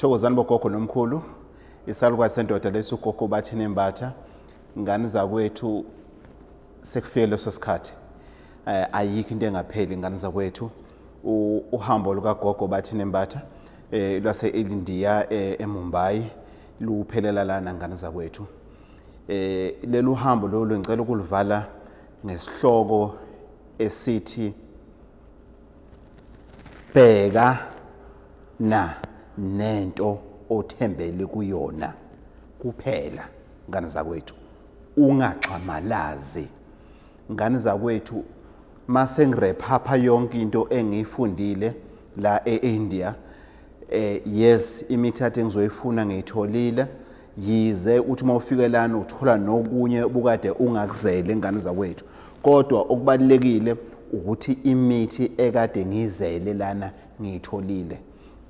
Thokozani bogogo nomkhulu, isalukwazi sendoda leso ugogo Bathini Mbatha. Ngane zakwethu, sekufike leso sikhathi. Ayikho into engapheli, ngane zakwethu. Uhambo lukagogo Bathini Mbatha lwase eIndia, eMumbai, luphelela lana, ngane zakwethu. Lelu hambo lolu ngicela ukulivala ngesihloko esithi bheka na nento othembele kuyona kuphela, ngane zakwethu, ungaxhamalazi, ngane zakwethu. Mase ngirephapha yonke into engiyifundile la eIndia, yes, imithathu engizoyifuna ngiyitholile, yize uthi uma ufike lana uthola nokunye obukade ungakuzele, ngane zakwethu, kodwa okubalulekile ukuthi imithi ekade ngizele lana ngiyitholile.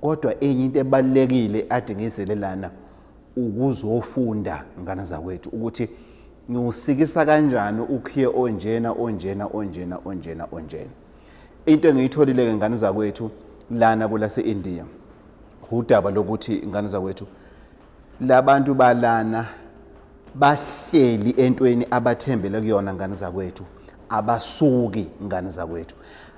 Kodwa enye into ebalulekile ade ngizele lana ukuzofunda, ngane zakwethu, ukuthi ngiwusikisa kanjani ukhiye onjena, onjena, onjena, onjena, onjena. Into engiyitholile ke, ngane zakwethu, lana kulase India, udaba lokuthi, ngane zakwethu, labantu balana bahleli entweni abathembele kuyona, ngane zakwethu, abasuki, ngane zakwethu,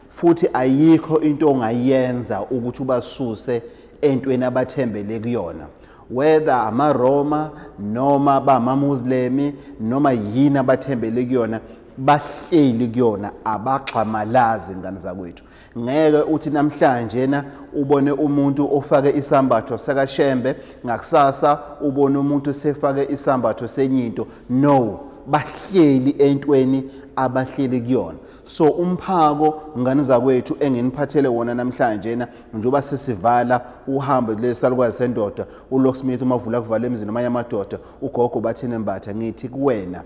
futhi ayikho into ongayenza ukuthi ubasuse entweni abathembele kuyona, whether amaRoma noma bamaMuslimi noma yini abathembele kuyona, bahleli kuyona, abaxhamalazi, ngane zakwethu. Ngeke uthi namhlanje na ubone umuntu ofake isambatho sakaShembe, ngakusasa ubone umuntu sefake isambatho senyinto. No, bahleli entweni abahleli kuyona. So umphako, ngane zakwethu, enginiphathele wona namhlanje na njengoba sesivala uhambo lesalukwazi sendoda, uLocksmith, umavula kuvala emzini amanye amadoda, ugogo Bathini Mbatha, ngithi kuwena,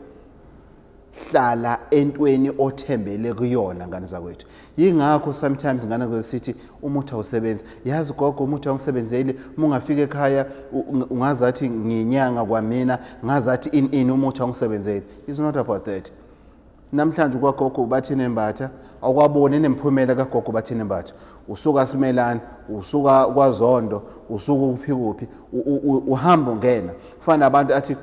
hlala entweni othembele kuyona, ngane zakwethu. Yingakho sometimes, ngane kwethu, sithi umuthi awusebenzi. Yazi gogo, umuthi awungisebenzeli. Uma ungafika ekhaya ungazathi nginyanga kwamina, ngazathi in in umuthi awungisebenzeli. It's not about that. Namhlanje kwagogo Bathini Mbatha awukwaboni nemphumela kagogo Bathini Mbatha. Usuka Simelane, usuka kwaZondo, usuka kuphi kuphi, uhamba ungena. Kufana nabantu athi,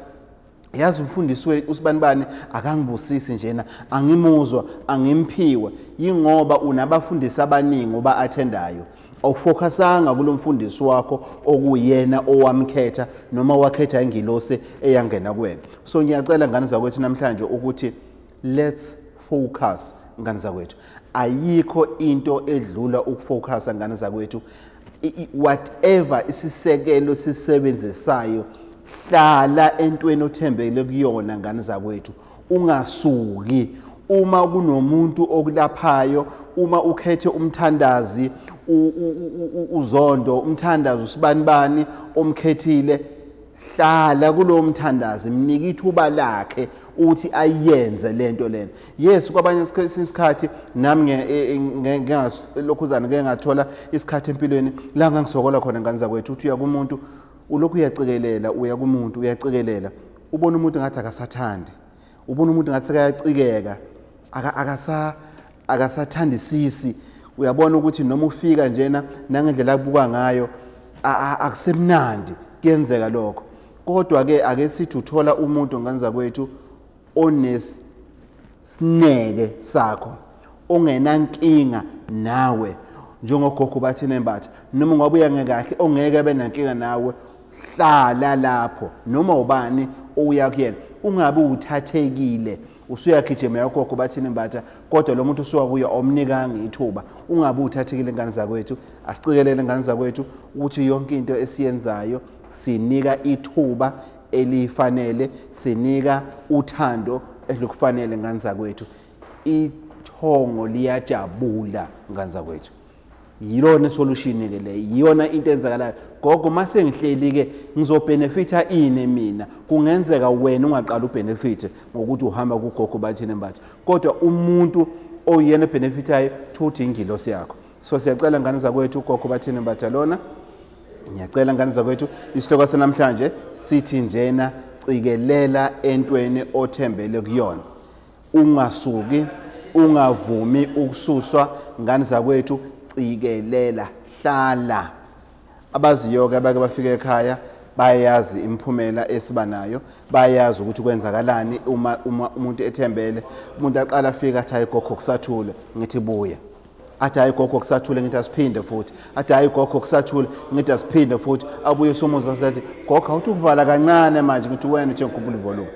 yazi umfundisi wethu usibanibani akangibusisi njena, angimuzwa, angimphiwe. Yingoba unabafundisi abaningi oba-attendayo, awufocusanga kulo mfundisi wakho okuyena owamkhetha noma wakhetha ingilosi eyangena kuwena. So ngiyacela, ngane zakwethu, namhlanje ukuthi let's focus, ngane zakwethu. Ayikho into edlula ukufocusa, ngane zakwethu. Whatever isisekelo sisebenzisayo, hlala entweni othembele kuyona, ngane zakwethu, ungasuki. Uma kunomuntu okulaphayo, uma ukhethe umthandazi uZondo, umthandazi usibanibani omkhethile, hlala kulowo mthandazi, mnika ithuba lakhe ukuthi ayenze lento lena. Yes, kwabanye isikhathi nami ngingaslokhuzana ngeke ngathola isikhathi empilweni la ngangisokola khona, ngane zakwethu, uthi uya kumuntu, ulokhu uyacikelela, uya kumuntu, uyacikelela, ubona umuntu ngathi akasathandi, ubona umuntu ngathi sekayacikeka, akasathandisisi. Uyabona ukuthi noma ufika njena nangendlela abuka ngayo akusemnandi. Kuyenzeka lokho. Kodwa ke ake sithi uthola umuntu, ngane zakwethu, onesineke sakho, ongenankinga nawe, njengogogo Bathini Mbatha, noma ungabuya ngekahle, ongeke abe nankinga nawe, hlala lapho. Noma ubani oya kuyena, ungabe uthathekile usuyagijima yagogo Bathini Mbatha, kodwa lo muntu usuka kuye omnikanga ithuba. Ungabe uthathekile, ngane zakwethu. Asiqikelele, ngane zakwethu, ukuthi yonke into esiyenzayo sinika ithuba elifanele, sinika uthando elikufanele, ngane zakwethu. Ithongo liyajabula, ngane zakwethu. Yilona solution ke le, iyona into enzakalayo. Gogo, mase ngihleli ke ngizobenefita ini mina? Kungenzeka wena ungaqala ubenefit ngokuthi uhamba kugogo Bathini Mbatha, kodwa umuntu oyena benefitayo thuthi ingilosi yakho. So siyacela, ngane zakwethu, ugogo Bathini Mbatha lona. Ngiyacela, ngane zakwethu, isihloko sanamhlanje sithi njena: cikelela entweni othembele kuyona, ungasuki, ungavumi ukususwa, ngane zakwethu. Cikelela, hlala. Abaziyo-ke abake bafike ekhaya bayazi imiphumela esiba nayo, bayazi ukuthi kwenzakalani uma umuntu ethembele. Umuntu aqala afika athi hayi gogo kusathule, ngithi buya. Athi hayi gogo kusathule, ngithi asiphinde futhi. Athi hayi gogo kusathule, ngithi asiphinde futhi. Abuye somuza athi gogo awuthi ukuvala kancane manje, ngithi wena uthe ngikhuphula ivolume.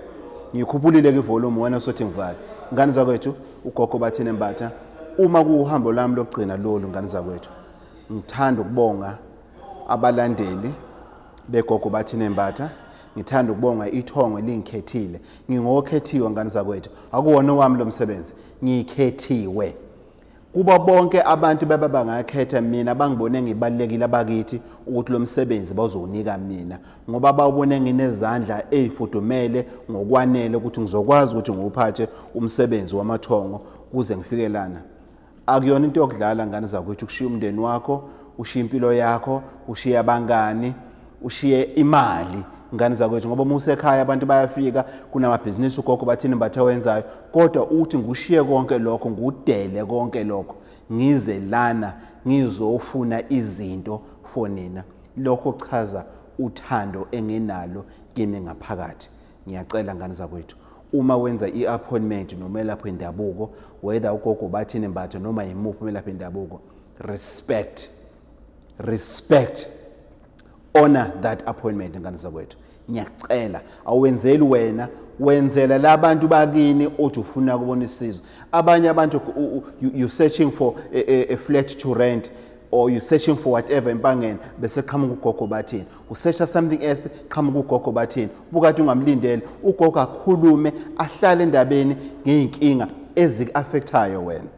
Ngikhuphulile ke ivolume, wena usothi ngivale. Ngane zakwethu, ugogo Bathini Mbatha, uma kuuhambo lami lokugcina lolu, ngane zakwethu, ngithanda ukubonga abalandeli begogo Bathini Mbatha, ngithanda ukubonga ithongo elingikhethile. Ngingokhethiwe ngane zakwethu, akuwona owami lo msebenzi, ngikhethiwe. Kuba bonke abantu baba bangakhetha mina, bangibone ngibalulekile abakithi ukuthi lo msebenzi bazowunika mina, ngoba bawubone nginezandla ezifudumele ngokwanele ukuthi ngizokwazi ukuthi ngiwuphathe umsebenzi wamathongo kuze ngifike lana. Akuyona into yokudlala ngane zakwethu ukushiya umndeni wakho, ushiye impilo yakho, ushiye abangani, ushiye imali ngane zakwethu, ngoba uma usekhaya abantu bayafika, kunamabhizinisi ugogo Bathini Mbatha wenzayo, kodwa uthi ngushiye konke lokho, ngudele konke lokho, ngize lana ngizofuna izinto for nina. Lokho kuchaza uthando enginalo kimi ngaphakathi. Ngiyacela ngane zakwethu, uma wenza i-appointment nomelaphi wendabuko, whether ugogo Bathini Mbatha noma yimuphi umelaphi wendabuko, respect, respect, honor that appointment ngane zakwethu. Ngiyacela, awenzeli wena, wenzela labantu bakini othi ufuna kubona isizwe. Abanye abantu you searching for a flat to rent, or you searching for whatever empangeni, bese qhamuka ugogo Bathini. Usearcha something else, qhamuka ugogo Bathini. Bukade ungamlindele ugogo akhulume, ahlale endabeni ngeyinkinga eziku-affectayo wena.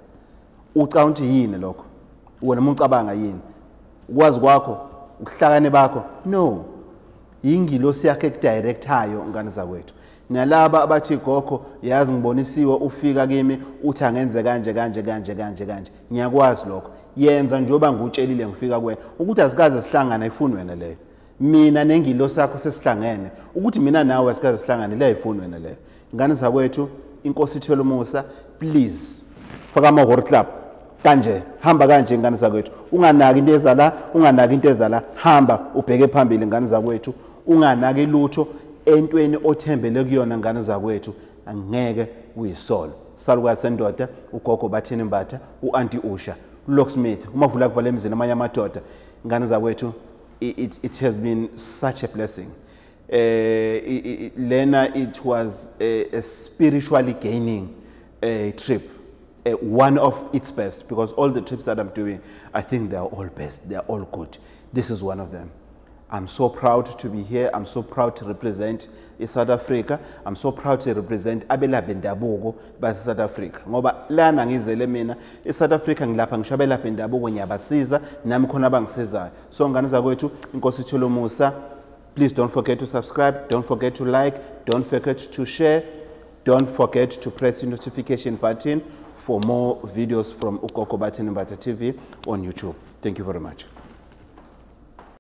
Ucabanga ukuthi yini lokho? Wena uma ucabanga yini? Ukwazi kwakho, ukuhlakane bakho? No. Ingilosi yakhe ekudirectayo ngane zakwethu. Nalaba abathi gogo yazi ngibonisiwe, ufika kimi uthi angenze kanje kanje kanje kanje kanje, ngiyakwazi lokho. Yenza njengoba ngikutshelile ngifika kuwena. Ukuthi asikaze sihlangane ayifuni wena leyo. Mina nengilosi yakho sesihlangene, ukuthi mina nawe asikaze sihlangane leyo ayifuni wena leyo. Ngane zakwethu, inkosi ithwele umusa, please faka ama-horror club kanje, hamba kanje ngane zakwethu, unganaki into eza la, unganaki into eza la, hamba ubheke phambili ngane zakwethu, unganaki lutho entweni othembele kuyona ngane zakwethu, angeke uyisolo. Salukazi sendoda, ugogo Bathini Mbatha, u-Auntie Usha, locksmith, umavula kuvala emzini amanye amadoda. Ngane zakwethu, it has been such a blessing. Lena, it was a spiritually gaining trip. One of its best, because all the trips that I'm doing, I think they are all best, they are all good. This is one of them. I'm so proud to be here. I'm so proud to represent South Africa. I'm so proud to represent abelaphi bendabuko base South Africa. Ngoba lana ngizele mina eSouth Africa, ngilapha ngisho abelaphi bendabuko, ngiyabasiza nami khona abangisizayo. So ngane zakwethu, inkosi ithwele umusa, please don't forget to subscribe, don't forget to like, don't forget to share, don't forget to press the notification button for more videos from Ugogo Bathini Mbatha TV on YouTube. Thank you very much.